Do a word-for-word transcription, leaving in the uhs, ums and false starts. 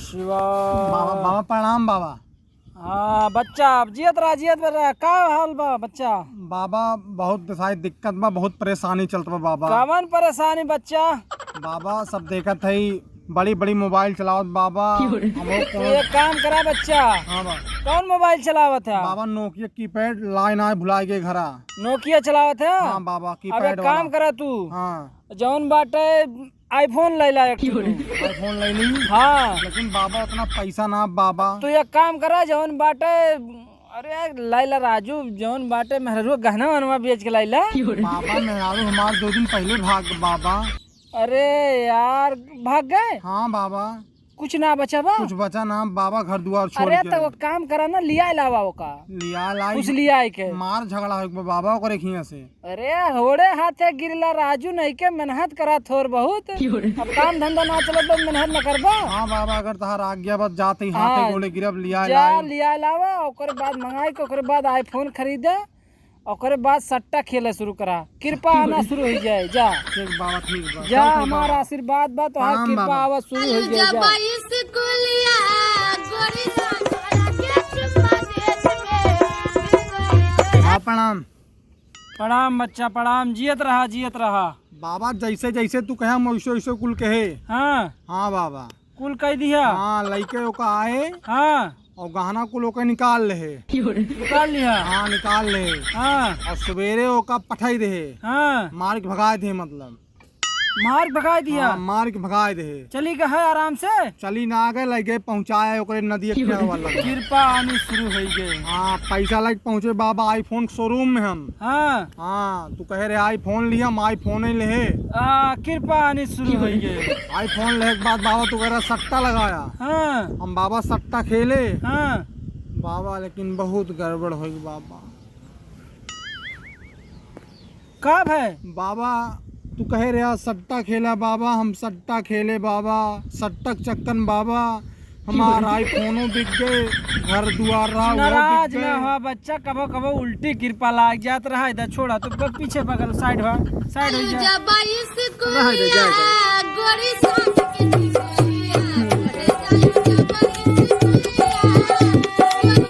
शिवा। बाबा, बाबा प्रणाम बाबा। हाँ बच्चा, अब जियत रहा, जियत रहा। का हाल बा बच्चा? बाबा, बहुत दिसाई दिक्कत बा, बहुत परेशानी चलत बा बाबा। कवन परेशानी बच्चा? बाबा, सब देखत है, बड़ी बड़ी मोबाइल चलावत बाबा। हमहू तू कौन एक काम करा बच्चा। हाँ बा। कौन मोबाइल चलावत है? बाबा, नोकिया कीपैड लाइन आए भुलाए के घरा। नोकिया चलावत है? हाँ बाबा, अब एक कीपैड काम वाला। करा तू। हाँ। जौन बाटे iPhone ले ला एक ठो तू। iPhone ले ली। हाँ। लेकिन बाबा, उतना पैसा ना बाबा। तू एक काम करा, जौन बाटे, अरे यार, लाइला राजू, जौन बाटे मेहरारू गहना वहनवा बेच के लाइला। बाबा, मेहरारू हमार दो दिन पहले भाग बाबा। अरे यार, भाग गए? हाँ बाबा। कुछ ना बचा बा? कुछ बचा ना बाबा, घर दुआर छोड़ अरे के। तो वो काम करा ना, लिया लावा ओका। लिया लाई। कुछ लिया आई के। मार झगड़ा हो गया बाबा ओकरे खिया से। अरे होड़े हाथे गिरला राजू, नहीं के मेहनत करा थोर बहुत। अब काम धंधा ना चलत बा, मेहनत न करबा? हाँ बाबा, अगर तहार आज्ञा बा, जात ही हाथे हाँ, गोड़े गिरब, लिया जा लाई। लिया लावा, ओकरे बाद मंगाई के, ओकरे बाद iPhone खरीदे, ओकरे बाद सट्टा खेले शुरू करा, कृपा आना शुरू हो जाए। जा। ठीक बाबा, ठीक बा। जा, चलत ही हमार बाबा। आशीर्वाद बा, तोहार प्रणाम कृपा बाबा। आवा शुरू हो जाए। जा। हाँ, प्रणाम। प्रणाम बच्चा, प्रणाम। जियत रहा, जियत रहा। बाबा, जैसे जैसे तू कहे, हम वैसे वैसे कुल कहे। हाँ। हाँ बाबा। कुल कह दिया। हाँ, लइके ओका आए। हाँ। और गहना कुल ओके निकाल ले। निकाल लिया। हाँ, निकाल ले। हाँ। और सवेरे ओका पठाई दे। हाँ। मार के भगाए दे, मतलब। मार भगाए दिया। हाँ, मार के भगाए दे। चली गए है आराम से? चली ना गए, लइके पहुँचाए ओकरे नदी के किनारे वाला। कृपा आनी शुरू हो गए। हाँ, पैसा लइके पहुँचे बाबा iPhone showroom में हम। हाँ। हाँ, तू कहे रहे iPhone लिया, हम iPhone ही ले। आ, कृपा आनी शुरू हो गए। iPhone लेके बाद बाबा तू कह रहा सट्टा लगाया। हाँ। हम बाबा सट्टा खेले। हाँ। बाबा, लेकिन बहुत गड़बड़ हो गई बाबा। का भय? बाबा, तू कहे रहा सट्टा खेला बाबा, हम सट्टा खेले बाबा, सट्टा के चक्कर में बाबा, हमार iPhone-ओ बिक गए, घर दुआर रहा, वो नाराज बिक गए। ना हुआ बच्चा, कबो कबो उल्टी कृपा लाग जात रहा। इधर छोड़ा, तू ब-, पीछे बगल side हुआ, side हो जा। रह दे, जा, जा।